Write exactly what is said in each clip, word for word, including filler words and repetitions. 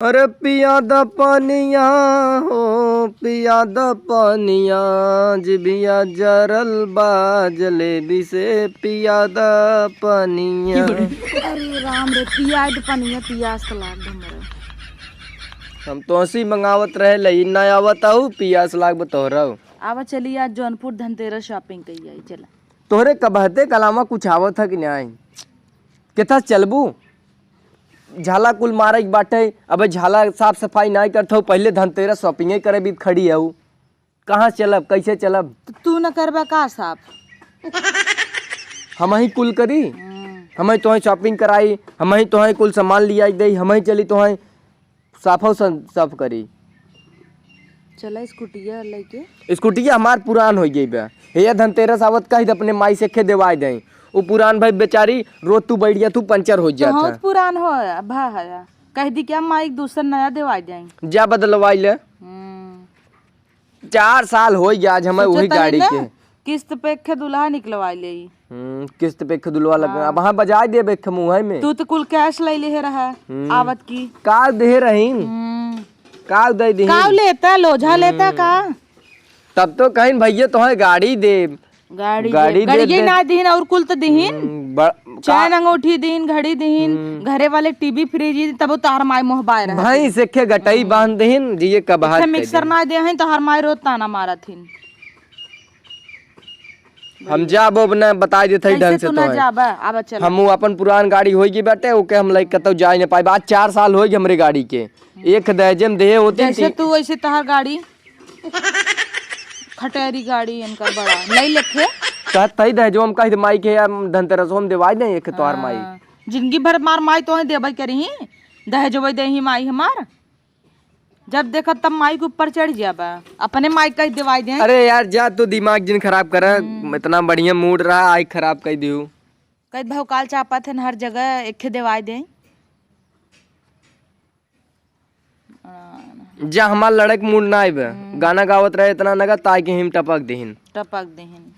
अरे पिया द पनिया हो, पिया द पनिया, जिभिया जरल बा जलेबी से, पिया द पनिया। अरे राम रे, पिया द पनिया, पियास लाग हमरे। हम तोहसी मंगावत रहे, लई ना आवत हऊ, पियास लाग तोहरऊ। आवा चली आज जौनपुर धनतेरस shopping कई आई, चला। तोहरे कबहते कलामा कुछ आवत है कि नाहीं? केथा चलबू? झाला कुल मारे के बाटे, अबे झाला साफ सफाई नाहीं करत हऊ, पहिले धनतेरस shopping करे भी खड़ी हऊ। कहाँ चलब, कैसे चलब? त तू न करबा का साफ? हमहीं कुल करी, हम्म। हमहीं तोहईं shopping कराई, हमहीं तोहईं कुल सामान लियाई देई, हमहीं चली तोहईं साफो सन-, साफ करी। चला स्कूटिया लेके। स्कूटिया हमार पुरान होइ गई बा। हे धनतेरस आवत कहि दे अपने माई से खे देवाई देई। उ पुरान भाई बेचारी रोज तू बैठ जा, तू पंचर होइ तो जात बहुत है। पुरान हो भा है। कहि दी क्या माई दूसर नया देवाई देई। जा बदलवाई ले। हम्म। चार साल होइ गया आज हमें सोचो वही तनी गाड़ी ना, के। किस्त पे एक दुल्हा निकलवाई ले। हम्म, किस्त पे एक दुल्हा लग, हाँ। अब हाँ बजाय देब एक मुँहे में। तू तो कुल cash ले ले रहा, हम्म। आवत की। का दे रहीन? हम्म। का दे दीन? का लेता, लोझा लेता हम्म। का? तब तो कहिन भैया तोहे गाड़ी देब। गाड़ी गाड़ी देब। दे गाड़िए दे। ना दीन और कुल तो दीन। हम्म, ब-, चैन का अंगूठी दीन, घड़ी दीन, हम्म। घरे वाले टीवी फ्रिज दीन, तब तोहार माई मोहबाए रहत भैंस हई। एखे गटई हम्म। बांध दीन, जिए कबहत एखे मिक्सर दीन। ना दे हई, तोहार माई रोज ताना मारत हिन। हम जाबो अब ना, बताई देत हई कैसे ढंग से तू ना तोहे। जाबा? आबा चल। हम उ अपन पुरान गाड़ी होई गई बाटे, ओके हम लइके कतौ जाई ना पाइब। आज चार साल होई गए हमरे गाड़ी के। एक दहेजे में देहे होती जैसे थी। तू वैसे तोहार गाड़ी। खटेरी गाड़ी इनकर बड़ा। लई लेखे। कहत हई दहेजो हम कह दे माई के, हम धनतेरस हम देवाई दें एक तोहार माई। हाँ। जिंदगी भर मार माई तोहे देबे करी। दहेजो देही माई हमार। जब देखत तब माई के ऊपर चढ़ जाबा, अपने माई कहि देवाई दे। अरे यार, जा तू दिमाग जिन खराब कर, हम्म। इतना बढ़िया mood रहा, आई खराब कहि दियो। कहि भौकाल चापत है न हर जगह, एखे देवाई दे। जा, हमार लड़क mood ना आइबे, हम्म। गाना गावत रहे इतना नगद, ताकि हम टपक देहिन। टपक देहिन।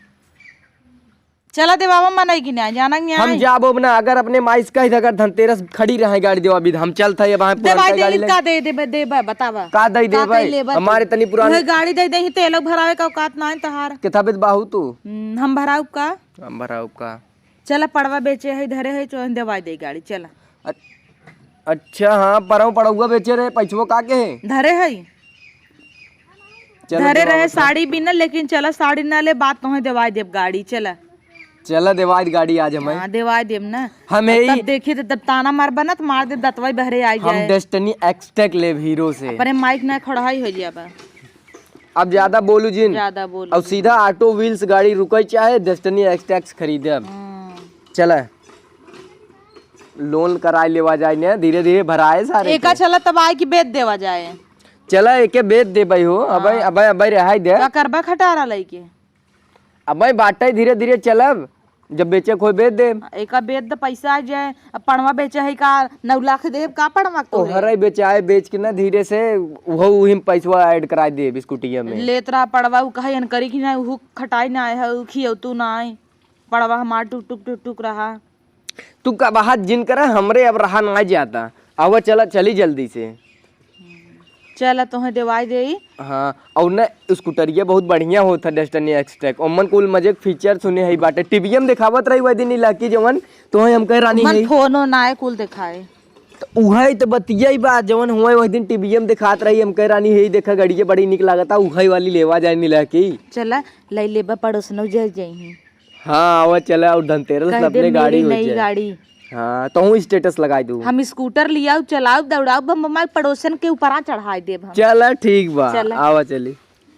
चला देवावा, मनई की ना, जाना कि हम आई? जाबो ना, अगर अपने माई से कहि दे, अगर धनतेरस खड़ी रहे गाड़ी देवा भी, हम चलत हई, अब हम पुरनका देवाई गाड़ी देली, लई का दे देबे, देबे, बतावा। का दे का देबे? कई लेबे तू? हमारे तनी पुरान उहे गाड़ी दे देही, तेल भरावे का औकात ना है तहार। कितना बेच बाहू तू? हम्म, हम भराउब का? हम भराउब का? चला पड़वा बेचे है, धरे है, चो देवाई दे गाड़ी, चला। अ-, अच्छा, हाँ, परवा पड़ौआ बेचे रहे, पैसवा का के है? धरे है। चलो, धरे देवा रहे बताओ। साड़ी बिनल, लेकिन चला साड़ी ना ले, बात तोहे देवाई देब गाड़ी, चला। चला देवाई गाड़ी आज हमें। हाँ, देवाई देब ना। हम अब यही तब देखी तो तब ताना मार बनत, मार दे दतवाई बहरे आई हम जाए। Destiny X-Tec लेब हीरो से। अपने माइक ना खड़ाई हो जाबा। अब ज्यादा बोलू जिन। ज्यादा बोलू और जिन। सीधा Auto Wheels गाड़ी रुकई चाहे Destiny X-Tec खरीदे अब। हम्म। चला। Loan कराए लेवा जाए ने, धीरे धीरे भराए सारे एका के। चला तब आए कि बेच देवा जाए। चला, एके बेच देबे हो, अबे, हाँ। अबे, अबे, रहाई दे। का करबा खटारा लइके? अबे, बाटे धीरे, धीरे चलब, जब बेचे के होई, बेच देब। एका बेच दे, पैसा आ जाए। अब पड़वा बेचे है का, नौ लाख देब का पड़वा के तोरे? तोहरे बेचाए, बेच के ना धीरे से, उहो, उही में पैसवा add कराई देब स्कूटिया में। लेत रहा पड़वा, उ कहे, "एन करी कि ना, उहु खटाई ना आए है, उ खियौतू ना आए।" पड़वा हमार टुक, टुक, टुक, टुक रहा। तू का बात जिन करा, हमरे अब रहा ना जाता। आवा चला, चली जल्दी से। चला तोहे देवाई देई। हाँ, और न स्कूटरिया बहुत बढ़िया होत है Destiny X-Tec। ओमन कुल मजे के feature सुने है बाटे। टीवीए में देखावत रही वह दिन इलाकी जवन, तोहे हम कह रानी मन है। फोनो ना है कुल देखाए। त उहे त बतिया ही बा, जवन हुआ वह दिन टीवीए में देखात रही, हम कह रानी है, देखा गड़िया बड़ी निक लागता, उहे वाली लेवा जाए नीला की। चला, लई लेबा पड़ोसनो जर जइहीं। हाँ, आवा चला, और धनतेरस कह दे, अपने गाड़ी मेरी हो नई जाए। गाड़ी। हाँ, तोहूँ status लगाई दू। हम स्कूटर लियाऊ, चलाऊ, दौड़ाऊ, बम बमाई पड़ोसन के ऊपरा चढ़ाई देब हम। चला, ठीक बा, चला। आवा चली।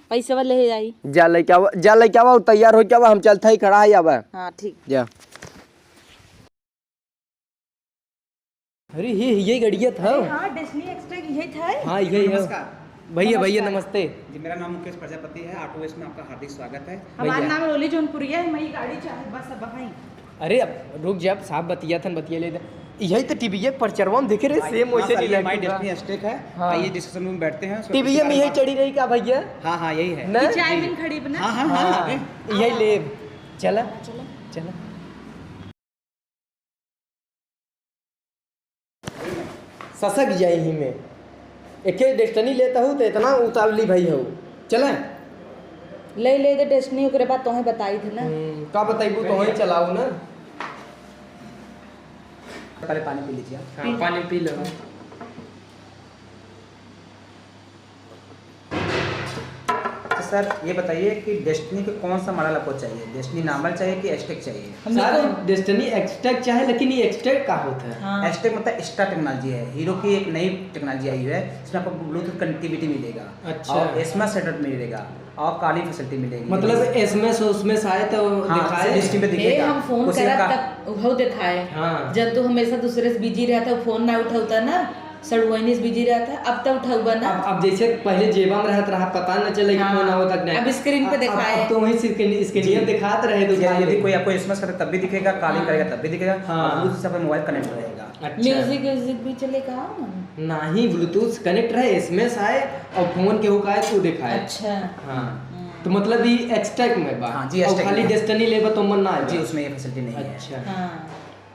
पैसवा ले आई। जा लेके आवा, जा लेके आवा, तैयार हो के आवा, हम चलत हई, खड़ा है आवा। हाँ, ठीक। जा। अरे, ये, ये गड़िया था। अरे हाँ, Destiny X-Tec यही था। हाँ, यही है। नमस्कार। भैया, भैया, नमस्कार। नमस्ते। जी, मेरा नाम मुकेश प्रजापति है, Auto Wheels में आपका हार्दिक स्वागत है। हमारा भैया। नाम रोली जौनपुरिया है, मैं ये गाड़ी चाहे बस अब भाई। अरे, अब रुक जा, साहब बतिया थन, बतिया ले दे। यही तो टीवीए परचरवा में देखे रहे, आइए, same हाँ वैसे सर, नहीं ये लगता। हमारी Destiny X-Tec है। हाँ। आइए, reception room में बैठते हैं, टीवीए में यही चढ़ी रही का भैया? हाँ, हाँ, यही है। ना? ये चाय बिन खड़ी बना। हाँ, हाँ, हाँ, हाँ। अरे। यही ले। चला, चला। ससक जाए ही में। एके Destini लेता हूँ तो इतना उतावली भई हो। चले? ले ले दे Destini, ओकरे बाद तोहे बताई थे ना। हम्म, का बताइबू, तोहे चलाऊ ना। पहले पानी पी लीजिए। हाँ, पानी पी लो। तो सर, ये बताइए कि Destini के कौन सा मॉडल आपको चाहिए? Destini normal चाहिए कि X-Tec चाहिए? हम लोग सर, को Destini X-Tec चाहे, लेकिन ये X-Tec का होता है? हाँ। X-Tec मतलब extra technology है, Hero की एक नई technology आई हुई है, जिसमें आपको Bluetooth connectivity मिलेगा। अच्छा। और SMS सेटअप मिलेगा और calling facility मिलेगी। मतलब SMS उसमें से आए तो हाँ, दिखाए? System पे ए, दिखेगा। हम फोन उसी करब का तब उहो दिखाए। हाँ। जब तू हमेशा दूसरे से busy रहता, फोन ना उठावता ना, सड़ुआइनी से busy रहता, अब तो उठाउबा ना। अब, अब जैसे पहले जेबा में रहत रहा, पता न चले कि हाँ। फोन आवत कि नहीं। अब screen पे अब, अब, दिखाए। अब तो वहीं से screen, screen जी। दिखात रहे तो जी, दिखाई यदि दे। कोई आपको SMS करे तब भी दिखेगा, calling हाँ। करेगा तब भी दिखेगा, हाँ। और Bluetooth से आपका mobile connect रहेगा। अच्छा। Music, music भी चलेगा? नहीं, Bluetooth connect रहे, SMS आए और फोन केहू का आए तो दिखाए। अच्छा। हाँ। हम्म। तो मतलब ये X-Tec में बा? हाँ जी, और X-Tec खाली में। Destini लेबा तो मन ना आएगा? जी, उसमें ये facility नहीं है। अच्छा। हाँ।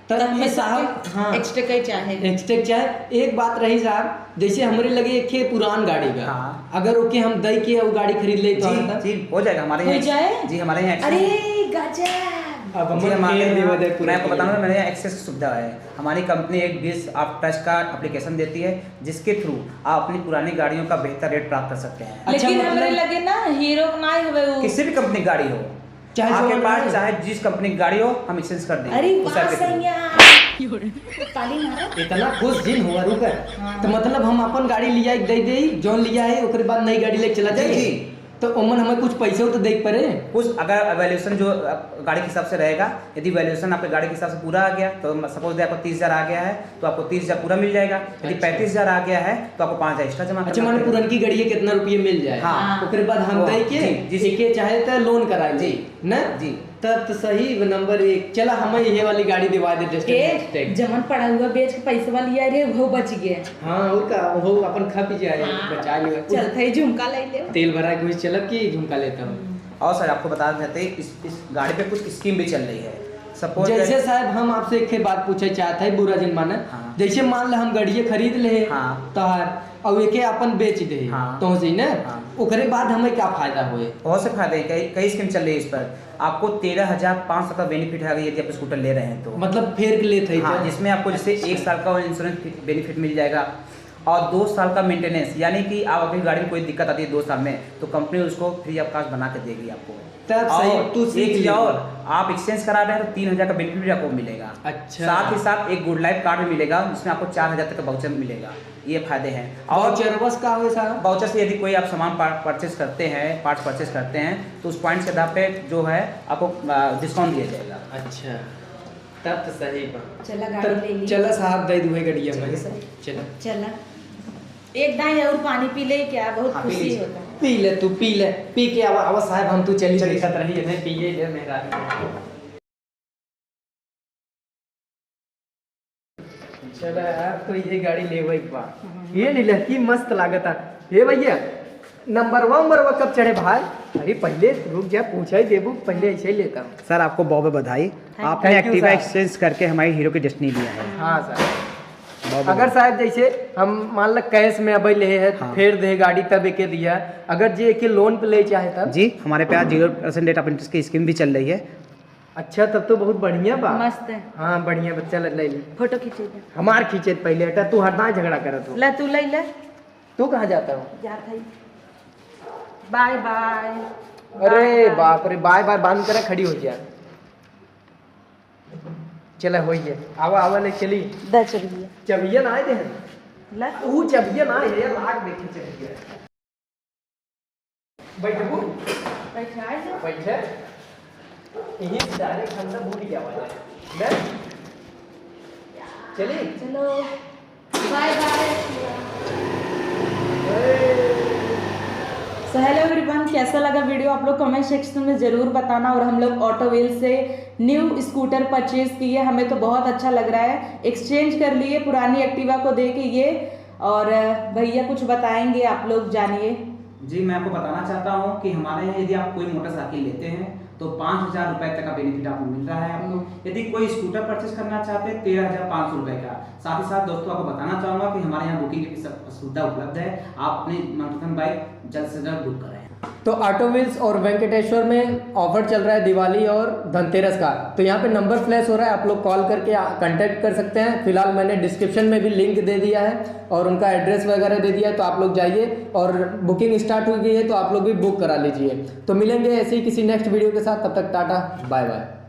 तब तब ये हमें साहब, सबके हाँ। X-Tec ही चाहे। X-Tec चाहे। एक बात रही साहब, जैसे हमरे लगे एक ठे पुरान गाड़ी बा, हाँ। अगर ओके हम दई के वो गाड़ी खरीद ले तो जी, होता? जी, हो जाएगा, हमारे हो यहाँ जाए? जी, हमारे यहाँ X-Tec अरे, गजब। अब जी, हम हमारे खेल भी यहाँ, बदे पूरे मैं आपको खेल। बताऊँ ना, मेरे यहाँ X-Tec की सुविधा है। हमारी कंपनी एक Dish Up Touch का application देती है, जिसके through आप अपनी पुरानी गाड़ियों का बेहतर rate प्राप्त कर सकते हैं। अच्छा, लेकिन हमरे मतलब लगे ना Hero के नाई हवे उ। किसी भी कंपनी की गाड़ी हो, चाहे आपके जो पास ना हो। चाहे जिस कंपनी की गाड़ी हो, हम exchange कर देंगे अरे उस वाह, आपके through। सैया। ताली मारो। इतना खुश जिन हुआ, रुक। हाँ। तो मतलब हम अपन गाड़ी लिया के दे दे, जौन लिया है, ओकरे बाद नई गाड़ी लेके चला जी, जाए। जी। तो ओमन हमें कुछ पैसे तो दे के पड़े? कुछ अगर valuation जो, अ, गाड़ी के हिसाब से रहेगा, यदि valuation आपके गाड़ी के हिसाब से पूरा आ गया, तो म-, suppose दे आपको तीस हजार आ गया है, तो आपको तीस हजार पूरा मिल जाएगा। यदि अच्छा। पैंतीस हजार आ गया है, तो आपको पाँच हजार extra जमा अच्छा, करना माने पड़ेगा। पुरनकी गाड़ी के कितना रुपये मिल जाए? हाँ। ओकरे बाद हम वो, दे के जी, जी। एके चाहे तो loan करा ली, जी। ना? जी। तब तो सही नंबर एक। चला, हमें ये वाली गाड़ी दिवा दे, Destini ए, X-Tec। जमन पड़ा हुआ बेच के पैसे वाली आ रही है, वो बच गया। हाँ, और का, वो अपन खा पी जाए, हाँ। बचा लियो। चल, भाई, झुमका ले ले। तेल भरा के वही चलब कि झुमका लेता हूँ। हम्म। और सर, आपको बता देते हैं, इस, इस गाड़ी पे कुछ scheme भी चल रही है। Suppose जैसे जैसे साहब, हम आपसे एक ठे बात पूछे चाहते हैं, बुरा जिन माने। हाँ। जैसे मान ला हम गाड़िए खरीद ले हाँ। तोहार, और एके अपन बेच दे, हाँ। तो सही ना? हाँ। ओकरे बाद हमें क्या फायदा होए? बहुत से फायदे हैं, कई, कई scheme चल रही है इस पर। आपको तेरह हजार पाँच सौ का benefit है, अगर यदि आप scooter ले रहे हैं तो। मतलब फेर के लेत है हाँ, क्या? जिसमें आपको जैसे अच्छा। एक साल का insurance benefit मिल जाएगा और दो साल का maintenance, यानी कि आप अभी गाड़ी में कोई दिक्कत आती है दो साल में, तो कंपनी उसको free of cost बना के देगी आपको। तब सही, और तू सीख एक चीज़ लियो। और, आप exchange करा रहे हैं तो तीन हजार का benefit भी आपको मिलेगा। अच्छा। साथ ही साथ एक Good Life card भी मिलेगा, जिसमें आपको चार हजार तक का voucher मिलेगा। ये फायदे हैं। और voucher बस का होए साहब? Voucher से यदि कोई आप सामान पा-, purchase करते हैं, parts purchase करते हैं, तो उस points के आधार पे जो है आपको, आ, discount दिया जाएगा। अच्छा, तब तो सही बा। चला गाड़ी तब ले ली। चला साहब, दे दुहे गड़िया में। चलिए सर। चला। चला। एक दाई और पानी पी ले क्या? बहुत हाँ, पी खुशी लीजिए। होता है। पी ले तू, पी ले। पी के आवा, आवा साहब, हम तू चली चलिए। देखत रही, नहीं पिए ले मेहरारू। चला यार, तो ये गाड़ी लेवे के बा। ये नीलकी मस्त लागता। हे भैया, नंबरवा, नंबरवा कब चढ़े भाई? अरे पहले रुक जा, पूछा ही देबू, पहले ऐसे ही लेता हूँ। सर, आपको बहुत बहुत बधाई। Thank you। आपने Thank you, Activa sir। Exchange करके हमारी Hero की Destini लिया है। हाँ सर। बहुत बहुत अगर साहब जैसे हम मान ला cash में अबै ले है, हाँ। फेर दे गाड़ी तब एके दिया, अगर जे एके loan पे ले चाहे तब? जी, हमारे पास zero percent rate of interest की scheme भी चल रही है। अच्छा, तब तो बहुत बढ़िया बा। मस्त है। हाँ, बढ़िया बा, चल ले ले। फोटो खींचे दे। हमार खींचे पहले, हटा, तू हरदम झगड़ा करत हो। ले, तू ले ले। तू कहाँ जाता हो? जात है। Bye bye। अरे bye bye। बाप रे, bye bye बांध कर खड़ी हो जा। चला, होइए। आवा, आवा, ले चली। दे चलिए। चबिया ना आए दे। ले। ऊ चबिया ना आए, ये लाग देखी चबिया। बैठबू? बैठाए दे। बैठे। यही से direct हम सब भूल गया वाला है। ले? चली? चलो। Bye bye। So hello everyone, कैसा लगा video आप लोग comment section में ज़रूर बताना। और हम लोग Auto Wheel से new scooter purchase किए, हमें तो बहुत अच्छा लग रहा है। Exchange कर लिए पुरानी Activa को दे के ये, और भैया कुछ बताएंगे, आप लोग जानिए। जी, मैं आपको बताना चाहता हूँ कि हमारे यहाँ यदि आप कोई मोटरसाइकिल लेते हैं तो पाँच हज़ार रुपए तक का बेनिफिट आपको मिल रहा है। आपको यदि कोई स्कूटर परचेज करना चाहते हैं, तेरह हज़ार पाँच सौ रुपए का। साथ ही साथ दोस्तों, आपको बताना चाहूँगा कि हमारे यहाँ बुकिंग की सब सुविधा उपलब्ध है, आप अपनी मनपसंद बाइक जल्द से जल्द बुक कराएं। तो ऑटो व्हील्स और वेंकटेश्वर में ऑफर चल रहा है दिवाली और धनतेरस का, तो यहाँ पे नंबर फ्लैश हो रहा है, आप लोग कॉल करके कांटेक्ट कर सकते हैं। फिलहाल मैंने डिस्क्रिप्शन में भी लिंक दे दिया है और उनका एड्रेस वगैरह दे दिया है, तो आप लोग जाइए और बुकिंग स्टार्ट हो गई है, तो आप लोग भी बुक करा लीजिए। तो मिलेंगे ऐसे ही किसी नेक्स्ट वीडियो के साथ, तब तक टाटा बाय बाय।